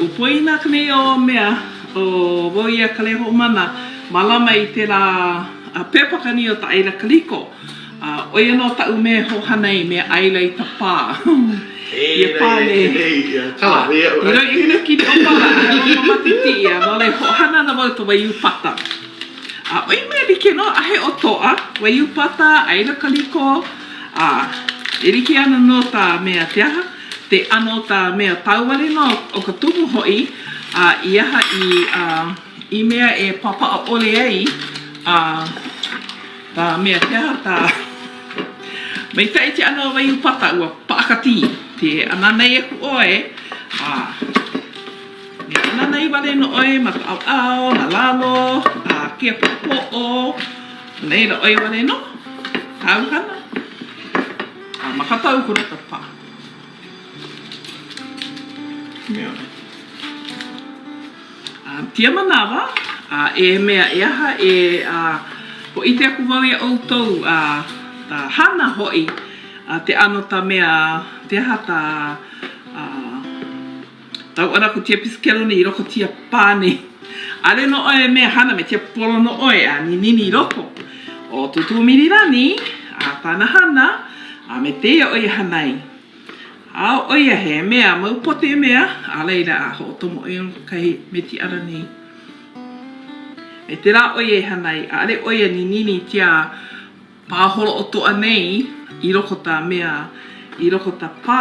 Ua poina aku nei o mea o wau ia ka lei hoʻomana malama i tela pepa kani o ta ʻaila kaliko. A ʻo ia nō taʻu mea e hoʻohana ai mea ʻaila i ta pā. Ia pā nei. A, i loi i hina kini ʻōpala a he mau mamati ia, no laila hoʻohana ana wau i ka waiū pata. A ʻo ia mea like nō, a he ʻotoʻa, waiū pata, ʻaila kaliko, a e like ana nō ta mea te aha, te ʻano o ta mea pau wale nō o ka tumu hoʻi, a i aha i, a i mea e papaʻa ʻole ai, a ta mea te aha ta maikaʻi ke ʻano o waiū pata, ua paʻakatī, te ʻananai aku ʻoe, a. Mea ʻananai wale nō ʻoe ma ka ʻaoʻao, ma lalo, a kia poʻopoʻo, no laila ʻo ia wale nō kāu hana. A ma ka pau kona ka pā. A tia manawa, a e mea e aha e a hōʻike aku wau iā ʻoukou a ta hana hoʻi a te ʻano ta mea te aha ta a Tau ana ko tia pisikelo nei i loko tia pā nei. ʻAʻole nō ʻoe e mea hana me tia polo nō ʻoe a ninini i loko. ʻO Tūtū Mililani a kāna hana, a me tēia ʻo ia hanai. A ʻo ia he mea mau pote mea, a laila a hoʻotomo ʻia kahi me tia ala nei. Me tēlā ʻo ia e hanai, ʻaʻole ʻo ia ninini tia Pā holoʻokoʻa nei i loko ta mea i loko ta pā.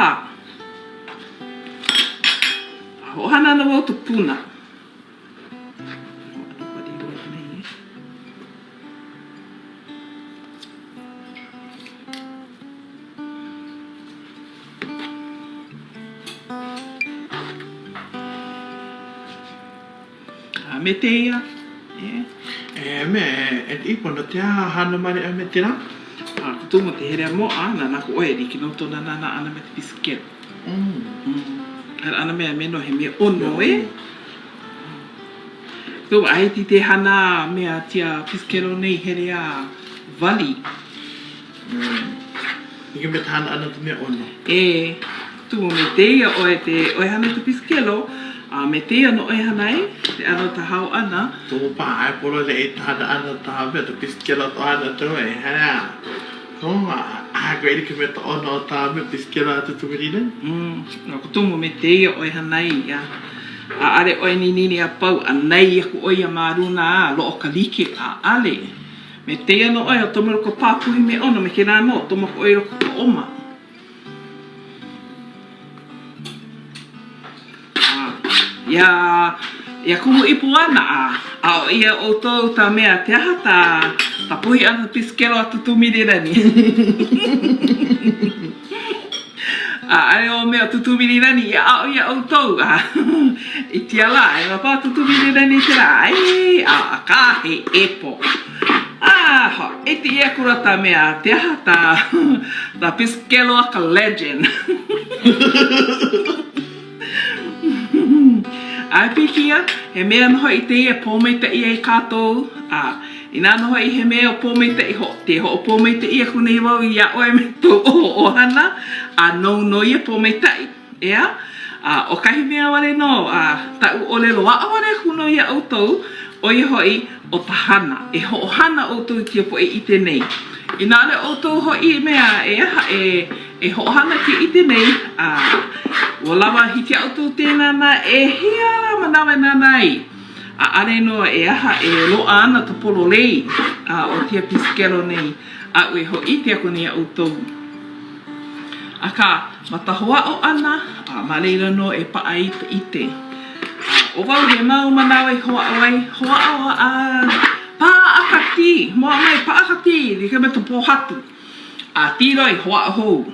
A hoʻohana ana wau ta puna. A me tēia, e. E me, e ipo no te aha hana mare a me te ra? A ko tū mo te here moa, na naku oe, like no tona nana ana me te pisikelo. Mm. Hana ana mea me no he mea ono e. Tū ai ti te hana mea tia pisikelo nei here a wali. Like me te hana ʻana te mea ʻono. E tumu me tēia ʻoe te ʻoihana te pisikelo, a me tēia no ʻoihana ai, te ʻano ta hao ʻana. Tumu paha ai polo le i te hana ʻana ta mea te pisikelo to hana tu e hana. Tumu a koe like me te ʻono o ta mea pisikelo a tutu me nina. No ko tumu me tēia ʻoihana ai ia. ʻAʻale ʻoe ninini a pau a nei aku ʻoe ia ma luna a loʻo ka like, ʻaʻale. Me tēia nō ʻoe o tomo loko pā puhi me ʻono me kēlā nō, tomo aku ʻoe i loko ka ʻoma. A, ia, ia kumu ipu ana a, aʻo ʻia ʻoutou ta mea te aha ta, ta puhi ʻana pisikelo a Tūtū Mililani. A ʻaʻole o mea Tūtū Mililani i aʻo iā ʻoukou, a i tia lā, e mapa Tūtū Mililani i tēlā, ai, a akā he ʻepo. A hōʻike ʻia akula ta mea, te aha ta, ta pisikelo a ka legend. ʻAe pikia, he mea nō hoʻi tēia pōmaitaʻi ai kākou, a inā nō hoʻi he mea o pōmaitaʻi ho, te hoʻopōmaitaʻi aku nei wau iā ʻoe me kou ʻohana, a nou nō ia pōmaitaʻi, ʻeā? A ʻo kahi mea wale nō a taʻu ʻōlelo aʻo wale aku nō iā ʻoukou, ʻo ia hoʻi, ʻo ka hana. E hoʻohana ʻoukou i kēia poʻe ʻite nei. Inā ʻaʻole ʻoukou hoʻi i mea e aha e e hoʻohana i kēia ʻite nei, a ua lawa hiki iā ʻoukou te nānā ʻehia lā manawa e nānā ai. ʻAʻole nō e aha e loaʻa ana ka pololei a o kēia pisikelo nei aʻu e hōʻike aku nei iā ʻoukou. Akā, ma ka hoʻāʻo ʻana, a ma laila nō e paʻa ai ka ʻite. A ʻo wau he mau manawa i hoʻāʻo ai, hoʻāʻo a paʻa ka tī, moa mai, paʻa ka tī, like me ka pōhaku. A tilo i hoʻāʻo hou.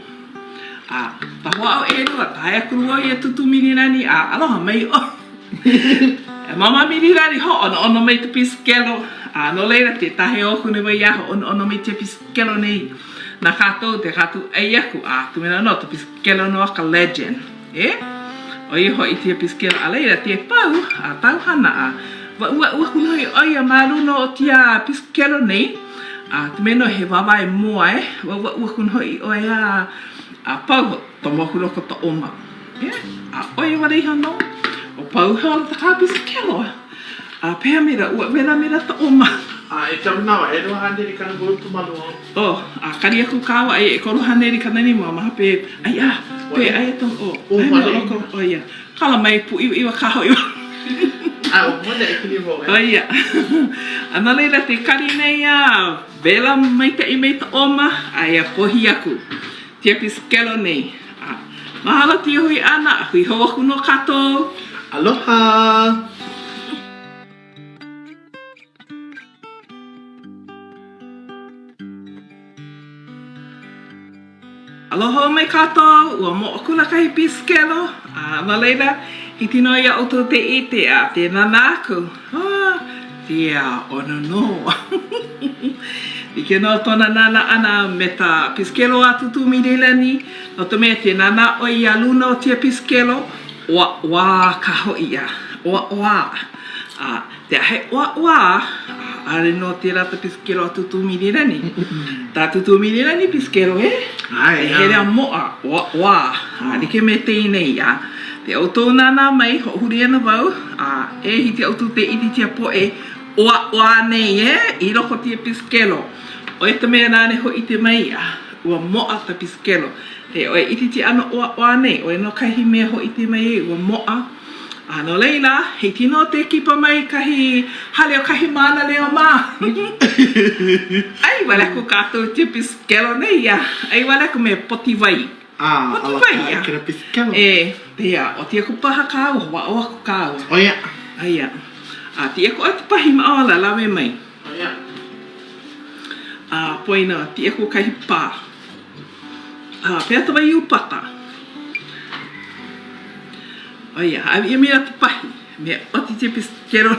A ka hoʻāʻo ʻelua, kahe aku wau iā Tūtū Mililani, a aloha mai ʻoe. E Mama Mililani, hōʻonoʻono mai ka pisikelo. A no laila, ke kahe aku nei wau iā hōʻonoʻono mai tia pisikelo nei. Na kākou te kākou ʻai aku, a kumena nō ka pisikelo nō a ka legend. E? ʻO ia hoʻi tia pisikelo a laila te pau a tau hana a waʻuwaʻu aku nō hoʻi ʻo ia ma luna o tia pisikelo nei. A kumena he wāwae moa e, waʻuwaʻu aku nō hoʻi ʻoe a a pau hoʻi, tomo aku loko ta ʻoma. E? A ʻo ia wale iho nō. O pau ihola ta ka pisikelo. A pehea me la ua wela me la ta ʻoma. A i ka manawa, 282. O, a kali aku kāua aia 395 ma hope, ai a, pe aia to, o, aia me o loko, o ia. Kala mai pūʻiwaʻiwa kā hoʻi. A ua mone e kili wau e. O ia. A no laila te kali nei a wela maikaʻi me ta ʻoma, aia pohi aku. Tia pisikelo nei. A mahalo tia hui ʻana, a hui hou aku nō kākou. Aloha! Aloha hou mai kākou, ua moʻo akula kahi pisikelo, a no laila, hiki nō iā ʻoukou te ʻite a te nānā aku. Ah, tia ʻono nō. Like nō tona nānā ʻana me ta pisikelo a Tūtū Mililani, no ka mea te nānā ʻoe iā luna o tia pisikelo, ʻoāʻoā kā hoʻi ia, ʻoāʻoā. A Te ahe ʻoāʻoā, ʻaʻole nō tēlā ta pisikelo a Tūtū Mililani. Tā Tūtū Mililani pisikelo e, e hele a moʻa, ʻoāʻoā, a like me tēnei, a te ʻoutou nānā mai, hoʻohuli ana wau, a e hiki iā ʻoutou te ʻili tia poʻe ʻoāʻoā nei e, i loko tia pisikelo. ʻO ia ka mea nāna e hōʻike mai, a ua moʻa ta pisikelo. Te ʻoe ʻili tia ʻano ʻoāʻoā nei, ʻo ia nō kahi mea hōʻike mai ai ua moʻa. A no laila, hiki nō te kipa mai kahi hale o kahi mānaleo mā. ʻAi wale aku kākou tia pisikelo nei ia. ʻAi wale aku me poti wai. A, Poti wai alakaʻi ia. kela pisikelo. E, pehea, ʻoti aku paha kāua, hoʻāʻo aku kāua. ʻO ia. Aia. A tiʻi aku ʻoe ka pahi ma ʻō ala, lawe mai. ʻO ia. A poina, tiʻi aku kahi pā. A, pehea ta waiū pata? ʻO ia, hāʻawi ʻia maila ka pahi, me ʻoti tia pisikelo,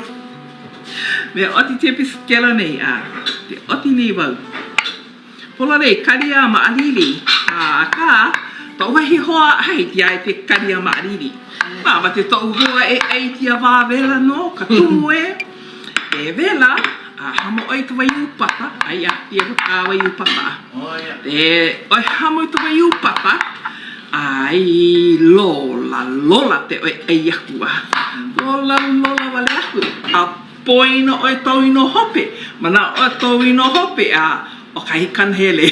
me ʻoti tia pisikelo nei, a ke ʻoti nei wau. Pololei, kali a maʻalili, a akā, toʻu wahi hoa ʻai tia ai te kali a maʻalili. Ma, ma te toʻu hoa e ʻai tia wā wela nō ka tumu e, e wela, a hamo ʻoe i ka waiū pata, ai a tia ka waiū pata. E ʻoe hamo i ka waiū pata, Ai lola lola te ʻoe ʻai aku a lola lola wale aku a poina ʻoe tou inoa hope, manaʻo ʻoe tou inoa hope a ʻo kahi kanahele.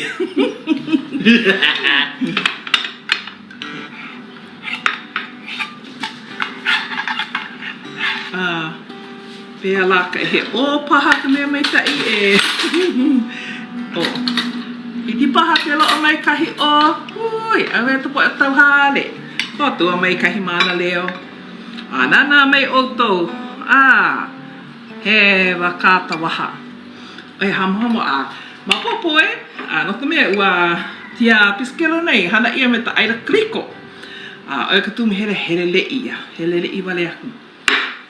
A pehea lā ka he ʻō paha ka mea maikaʻi e ʻo hiki paha ke loaʻa mai kahi ʻō hui ʻauhea ka poʻe tauhale kōkua mai kahi mānaleo a nānā mai ʻoukou a hewa kā ka waha e hamohamo a maopopo e a no ka mea ua tia pisikelo nei hana ʻia me ka ʻaila kaliko a ʻo ia ka tumu hele heleleʻi ia heleleʻi wale aku.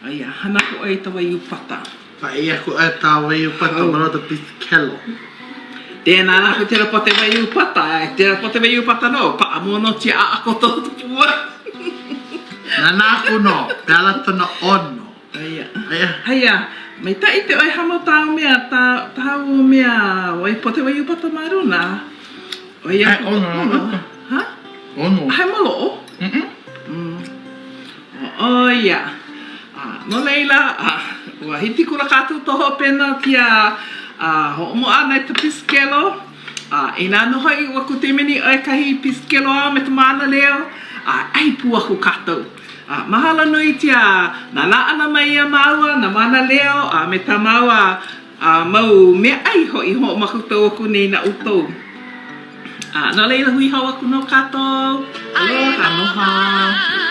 Aia, hana aku ʻoe i ta waiū pata. Paʻi aku ʻoe ta waiū pata ma luna ta pisikelo. Te nānā aku tela pote waiū pata, tela pote waiū pata nō, paʻa mua nō tia ʻaʻako tō pua. Nānā aku nō, pe ala tona ʻono. Aia. Aia. Aia, maikaʻi te ʻoe hamo tāu mea, tā, tāu mea, wai pote waiū pata ma luna. ʻO ia Ai, ʻono, ʻono. Ha? ʻOno. He maloʻo. Mm-mm. Mm. ʻO ia. A no laila, a, ua hiki kula kākou to hoʻopena kia a hoʻomoʻa ʻana i ka pisikelo. A inā nō hoʻi ua kutemeni ʻoe kahi pisikelo a me ka mānaleo, a ʻai pū aku kākou. A mahalo nui tia nānā ʻana mai iā māua, nā mānaleo, a me tā māua A mau meaʻai hoʻi hoʻomākaukau aku nei na ʻoukou. A no laila, hui hou aku nō kākou. Aloha. Aloha.